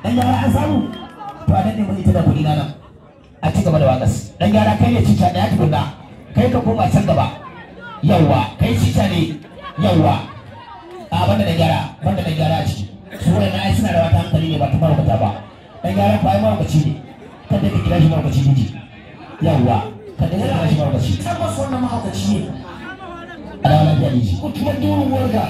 Dan gyara an samu. To a danne mun ita da kuɗi na nan. A ci gaba da wakas. Dan gyara kai ne cica da ya tukunna. Kai ka koma can gaba. Yawwa, kai cica ne. Yawwa. A banda dan gyara, banda dan gyara a ciki. Su wannan ai suna rawa ta hankali ne ba ta mahaukata ba. Dan gyara ko ai mahaukaci ne. Kada ka kira shi mahaukaci miji. Yawwa, kada ka kira shi mahaukaci. Tabbas wannan mahaukaci ne. A dawo lafiya miji. Kuma durin warga.